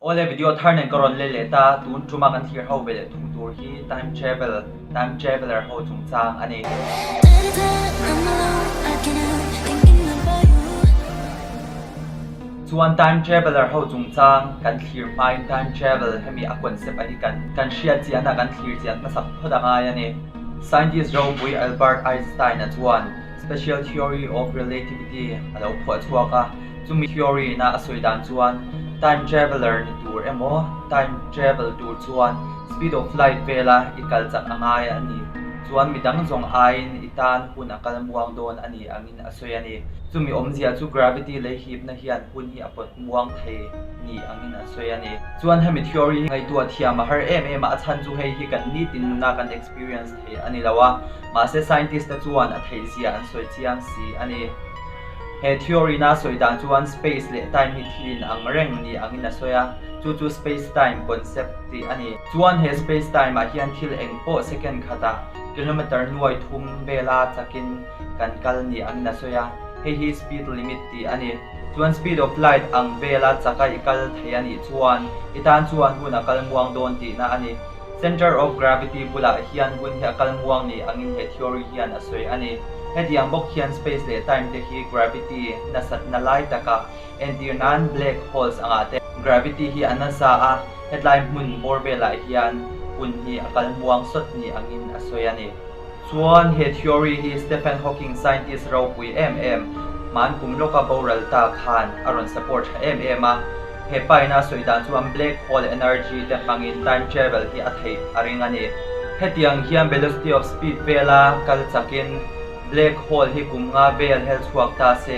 Awle video thar nen ka rawn let leh ta, tun tuma kan thlir ho ve leh thung tur hi time travel, time traveler ho chungchang a ni. Chuan time traveler ho chungchang kan thlir hmain time travel hemi a concept a hi kan kan hriat chian a, kan thlir chian hmasak phawt a ngai a ni. Scientist ropui Albert Einstein-a chuan special theory of relativity a lo phuah chhuak a. Chumi theory ina a sawi dan chuan time traveler ni tur emaw time travel tur chuan speed of light vela i kal chak a ngai a ni. Chuan midang zawng aiin i tan hun a kal muang dawn a ni angin a sawi a ni. Chumi awmzia chu gravity lei hipna hian hun hi a pawt muang thei ni angin a sawi a ni. Chuan hemi theory hi ngaihtuah thiam a har em em a, a chhan chu hei hi kan nitin nuna kan experience thei a ni lo a, mahse scientist te chuan a theihzia an sawi chiang si a ni. He theory na sawi dan chuan space leh time hi thil in ang reng ni angin a sawi a, chu chu space time concept tih a ni. Chuan he space time ah hian thil eng pawh second khatah kilometer nuai thum vela chakin kan kal ni angin a sawi a, hei hi speed limit tih a ni. Chuan speed of light ang vela chaka i kal thei a nih chuan i tan chuan hun a kal muang dawn tihna a ni. Center of gravity bulah hian hun hi a kal muang ni angin he theory hian a sawi a ni. Hetiang bawk hian space leh time te hi gravity nasatna lai taka entir nan black holes angah te gravity hi a nasa a, hetlai hmun bawr velah hian hun hi a kal muang sawt ni angin a sawi a ni. Chuan he theory hi Stephen Hawking scientist ropui em em, hman kum lawka boral ta khan a rawn support tha em em a. He paina sawi dan chuan black hole energy te hmangin time travel hi a theih a ring a ni. Hetiang hian velocity of speed vela kal chakin black hole hi kum nga vel hel chhuak ta se,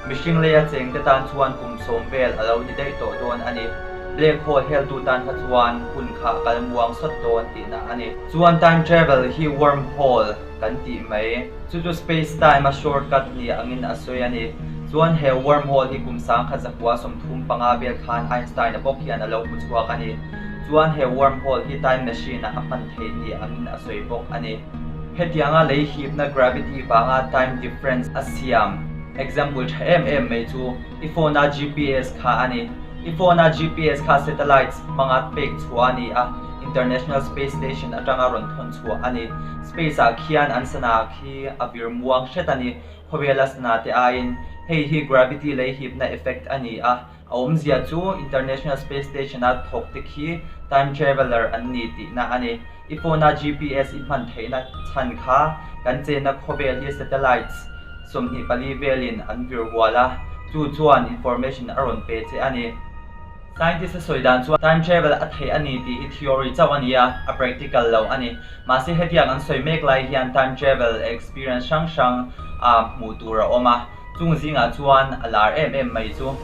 mihring leia cheng te tan chuan kum sawm vel a lo ni daih tawh dawn a ni. Black hole heltu tan kha chuan hun kha a kal muang sawt dawn tihna a ni. Chuan time travel hi worm hole kan tih mai. Chu chu space time a short cut ni angin a sawi a ni. Chuan he worm hole hi kum sangkhat zakua 35 vel khan Einstein a bawk hian a lo hmu chhuak a ni. Chuan he worm hole hi time machine ah a hman theih ni angin a sawi bawk a ni. Hetianga lei hipna gravity vanga time difference a siam example tha em em mai chu i phone a GPS kha a ni. I phone a GPS kha satellites hmanga pek chhuah a ni a, International Space Station atanga rawn thawn chhuah a ni. Space ah khian an sana khi a vir muang hret a ni, khawvela sana te aiin. Hei hi gravity lei hipna effect a ni a, a awmzia chu International Space Station a thawk te khi time traveller an ni tihna a ni. I phone a GPS i hman theihna chhan kha kan chenna khawvel hi satellites 24 velin an vir hual a, chu chuan information a rawn pe che a ni. Scientist a sawi dan chuan time travel a theih a ni tih hi theory chauh a ni a, a practical lo a ni. Mahse hetiang an sawi mek lai hian time travel experience hrang hrang a hmuh tur a awm a. Chung zingah chuan a lar em em mai chu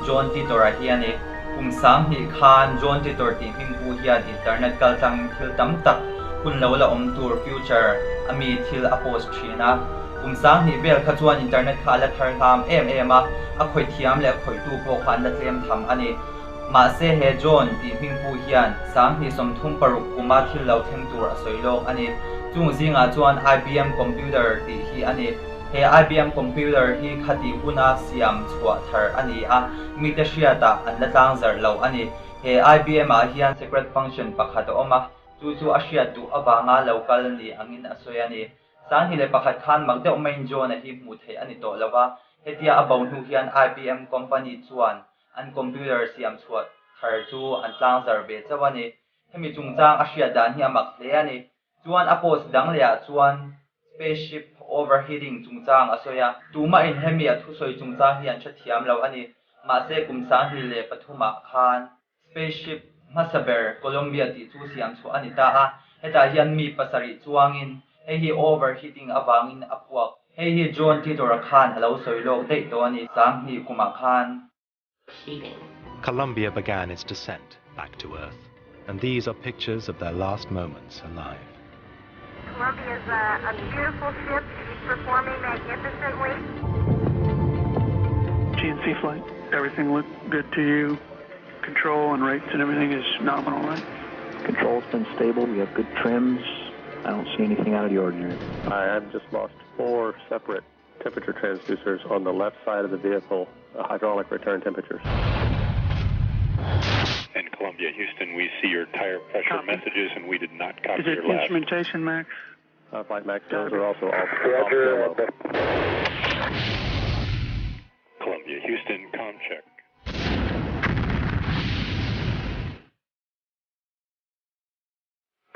John Titor-a hi a ni. Kum 2000 khan John Titor tih hmingpu hian internet kaltlangin thil tam tak hun lo la awm tur, future, a mi thil a post thin a. Kum 2000 vel kha chuan internet kha a la thar hlam em em a, a khawih thiam leh a khawihtu pawh kha an la tlem tham a ni. Mahse he John tih hmingpu hian 2036 kuma thil lo thleng tur a sawi lawk a ni. Chung zingah chuan IBM computer tih hi a ni. He IBM computer hi khati huna siam chhuah thar a ni a, mite hriatah an la tlang zarh lo a ni. He IBM ah hian secret function pakhat a awm a, chu chu a hriat duh avanga lo kal ni angin a sawi a ni. 2001 khan mak deuh maiin John-a hi hmuh theih a ni tawh lo va, hetia a bo hnu hian IBM company chuan an computer siam chhuah thar chu an tlang zarh ve chauh a ni. Hemi chungchang a hriat dan hi a mak hle a ni. Chuan a post dang lehah chuan spaceship overheating chungchang a sawi a, tumahin hemi a thusawi chungchang hi an hrethiam lo a ni. Mahse kum 2003 ah khan spaceship hmasa ber Columbia tih chu siam chhuah a ni ta a, hetah hian mi pasarih chuangin hei hi overheating avangin a puak. Hei hi John Titor-a khan a lo sawi lawk daih tawh a ni, 2000 kumah khan. Columbia began its descent back to Earth, and these are pictures of their last moments alive. Columbia is a, a beautiful ship. She's performing magnificently. GNC flight, everything looked good to you? Control and rates and everything is nominal, right? Control's been stable. We have good trims. I don't see anything out of the ordinary. I've just lost four separate temperature transducers on the left side of the vehicle, hydraulic return temperatures. And Columbia Houston, we see your tire pressure Copy. messages, and we did not copy Is it your last. instrumentation, Max? Flight Max, those those are also off, Columbia Houston, com check.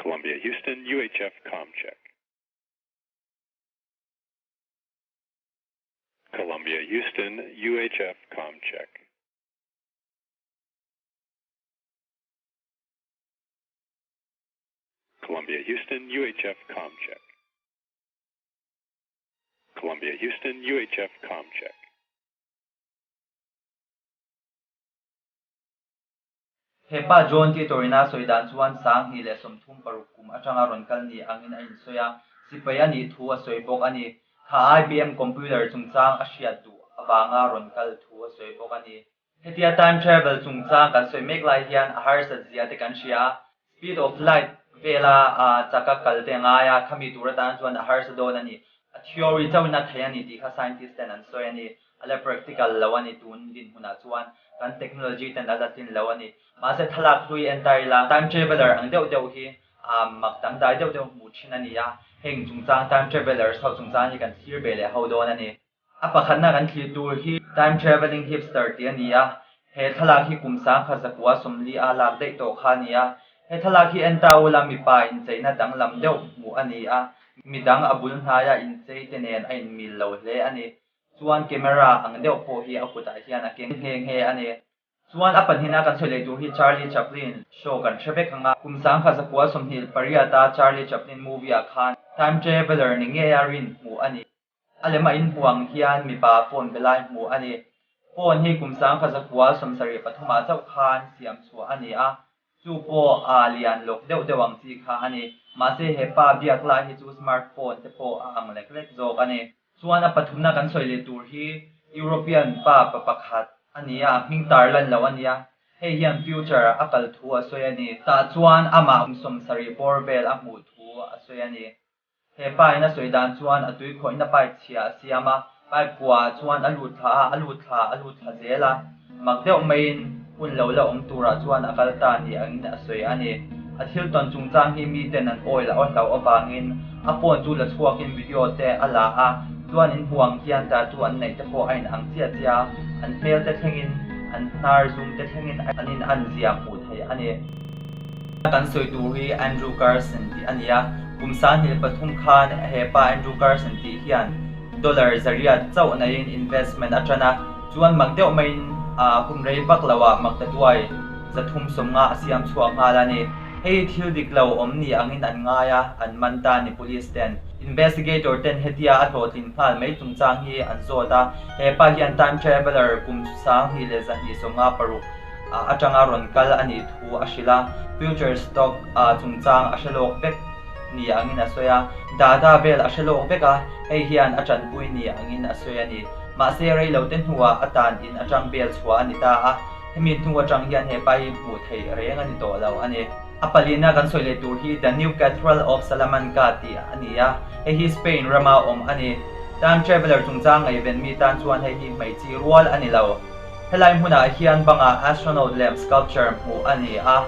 Columbia Houston, UHF com check. Columbia Houston, UHF com check. Columbia Houston, UHF com check. Columbia Houston, UHF com check. He pa John Titor ina sawi dan chuan 2036 kum atanga rawn kal ni angin a insawi a, sipai a nih thu a sawi bawk a ni. Kha IBM computer chungchang a hriat duh avanga rawn kal thu a sawi bawk a ni. Hetia time travel chungchang kan sawi mek lai hian a harsat zia te kan hria a, speed of light vela chaka kal te ngai a, khami tur atan chuan a harsa dawn a ni. A theory chauhin a thei a ni tih kha scientist ten an sawi a ni. A la practical lo a ni tun dinhmunah chuan kan technology ten a la tlin lo a ni. Mahse thlalak hlui en ta ila time traveler ang deuh deuh hi mak dangdai deuh deuh hmuh thin a ni a, heng chungchang time travelers ho chungchang hi kan thlir ve leh ho dawn a ni. A pakhatna kan thlir tur hi time travelling hipster tih a ni a, he thlalak hi kum 1940 a lak daih tawh kha a ni a. He thlalak hi en ta ula mipa incheina danglam deuh hmuh a ni a, midang a bul hnaia inchei te nen a inmil lo hle a ni. Chuan camera ang deuh pawh hi a kutah hian a keng nghe nghe a ni. Chuan a pahnihna kan sawi leh tur hi Charlie Chaplin show kan hre vek ang a, kum 1928 a Charlie Chaplin movie ah khan time traveller ni ngei a rin hmuh a ni. A lem a inhmuh ang hian mipa phone be lai hmuh a ni. Phone hi kum 1973 ah chauh khan siam chhuah a ni a, chu pawh a lian lawk deuh deuh ang chi kha a ni. Mahse he pa biak lai hi chu smartphone te pawh a ang lek lek zawk a ni. Chuan a pathumna kan sawi leh tur hi European pa pa pakhat a ni a, a hming tar lan loh a ni a, hei hian future a kal thu a sawi a ni. Tah chuan amah kum 70 bawr vel a hmuh thu a sawi a ni. He pa in a sawi dan chuan a tui khawihna pipe chhia a siam a, pipe kua ah chuan a lut thla a, a lut thla, a lut thla zel a. Mak deuh maiin hun lo la awm turah chuan a kal ta ni angin a sawi a ni. A thil tawn chungchang hi miten an oil a awhloh avangin a phone chu la chhuakin video te a la a, chuan in hmu ang hian tattoo an neih te pawh a in ang chiah chiah a, an hmel te thlengin an hnar zum te thlengin an in an zia hmuh theih a ni. Kan sawi tur hi Andrew Carson tih a ni a, kum 23 khan he pa Andrew Carson tih hian dollar 800 chauh naiin investment a tan a, chuan mak deuh maiin hun rei vak loah maktaduai 350 a siam chhuak nghal a ni. Hei thil dik lo awm ni angin an ngai a, an man ta ni police ten. Investigator ten hetia a hlawhtlin nghal mai chungchang hi an zawt a, he pa hian time traveller kum 2256 atanga rawn kal a nih thu a hrilh a, future stock chungchang a hre lawk vek ni angin a sawi a, data vel a hre lawk vek a, hei hian a tanpui ni angin a sawi a ni. Mahse rei lo te hnuah a tan in atang bel chhuah a ni ta a, hemi hnu atang hian he pa hi hmuh theih reng a ni tawh lo a ni. A palina kan sawi leh tur hi The New Cathedral of Salamanca tih a ni a, hei hi Spain rama awm a ni. Time traveller chungchang ngaihven mi tan chuan hei hi hmeichhi rual a ni lo. Helai hmunah hian bangah astronaut lem sculpture hmuh a ni a,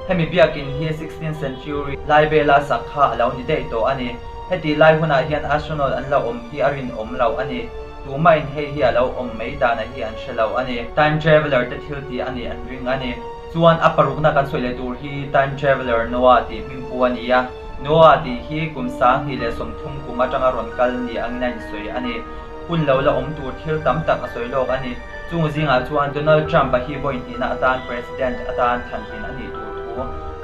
hemi biakin hi 16th century lai vela sak kha a lo ni daih tawh a ni. Heti lai hunah hian astronaut an lo awm hi a rinawm lo a ni. Tumahin hei hi a lo awm mai dana hi an hre lo a ni. Time traveller te thil tih a nih an ring a ni. Chuan a parukna kan sawi leh tur hi time traveller Noah tih hmingpu a ni a, Noah tih hi kum 2030 kum atanga rawn kal ni angin a insawi a ni. Hun lo la awm tur thil tam tak a sawi lawk a ni. Chung zingah chuan Donald Trump a hi vawi hnihna atan President atan thlantlin a nih tur thu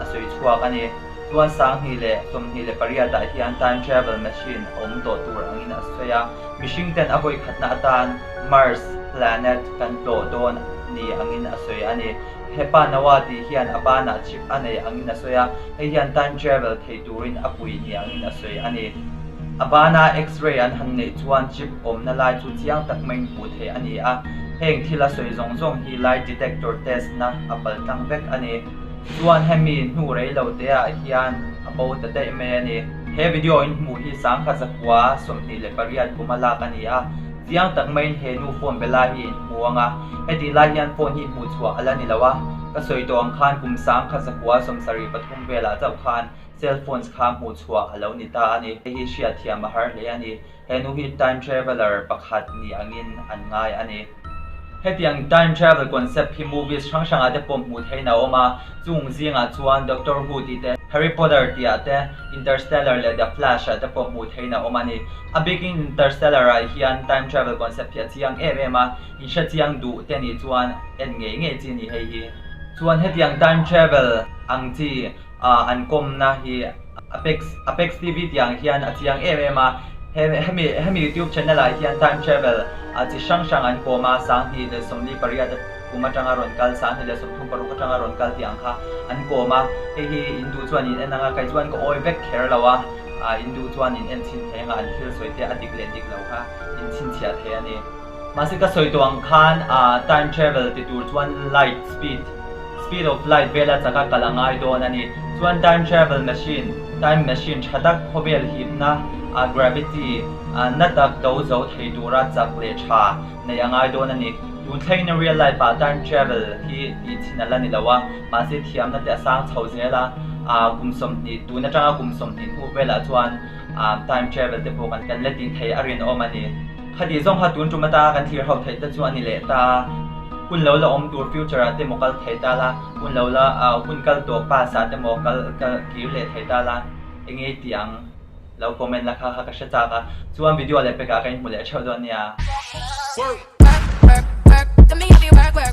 a sawi chhuak a ni. Chuan 2028 ah hian time travel machine a awm tawh tur angin a sawi a. Mihring ten a vawi khatna atan Mars planet kan tlawh dawn ni angin a sawi a ni. Hepa Noah tih hian a banah chip a nei angin a sawi a, hei hian time travel thei turin a pui ni angin a sawi a ni. A bana X-ray an han neih chuan chip awmna lai chu chiang tak maiin hmuh theih a ni a, heng thil a sawi zawng zawng hi lie detector test na a pal tlang vek a ni. Chuan hemi hnu rei lo te ah hian a bo ta daih mai a ni. He video in hmuh hi 1928 kum a lak a ni a, chiang tak maiin he nu phone be lai hi in hmu ang a, heti lai hian phone hi hmuh chhuah a la ni lo a. Ka sawi tawh ang khan kum 1904 73 velah chauh khan cell phones kha hmuh chhuah a lo ni ta a ni. Hei hi hriatthiam a har hle a ni. He nu hi time traveler pakhat ni angin an ngai a ni. Hetiang time travel concept hi movies hrang hrangah te pawh hmuh theihin a awm a, chung zingah chuan Doctor Who tih te, Harry Potter tih ah te, Interstellar leh The Flash ah te pawh hmuh theihin a awm a ni. A bikin Interstellar ah hian time travel concept hi a chiang em em a, in hre chiang duh te nih chuan en ngei ngei chi a ni hei hi. Chuan hetiang time travel ang chi an kawmna hi Apex Apex TV tih ang hian a chiang em em a, he hemi hemi YouTube channel ah hian time travel a chi hrang hrang an kawm a, 2048 kum atanga rawn kal, 2036 atanga rawn kal tih ang kha an kawm a, hei hi in duh chuan in en ang a, kei chuan ka awi vek kher lo a, ah in duh chuan in en chhin thei ang a, an thil sawi te a dik leh dik lo kha in chhinchhiah thei a ni. Mahse ka sawi tawh ang khan ah time travel ti tur chuan light speed, speed of light vela chaka kal a ngai dawn a ni. Chuan time travel machine, time machine tha tak khawvel hipna ah gravity ah na tak do zo thei tura chak leh tha neih a ngai dawn a ni. Tun thlengin real life ah time travel hi tih chhin a la ni lo a, mahse thiamna te a sang chho zel a, ah kum 20 tun atanga kum 20 hnu velah chuan ah time travel te pawh kan la tih thei a rinawm a ni. Khati zawng kha tun tum atanga kan thlir ho theih te chu a ni leh ta. Hun lo la awm tur future ah te maw kal thei ta la, hun lo la hun kal tawh past ah te maw kal kal kir leh thei ta la, enge i tih ang? Lo comment la kha kha ka hre chak a, chuan video leh pekah ka inhmu leh theuh dawn nia. Work, work, work, work. Let me have you work, work.